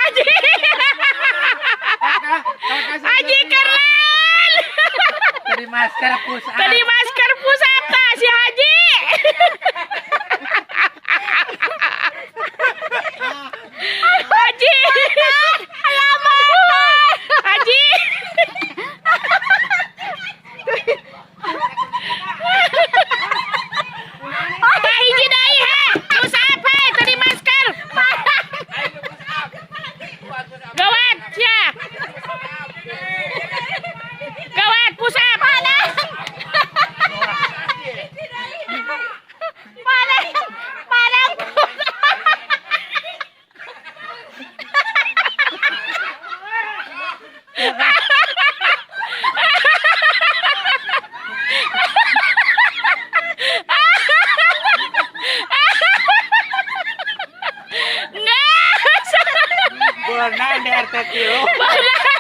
Haji. Haji keren. Dari masker push up. Tadi masker push up tah si Haji. Haji. Haji. Tah hiji deui he. Push up he tadi masker. Gawat sia. Gawat push up. Parang, parang Nggak. Beunang di RT 3. Beunang.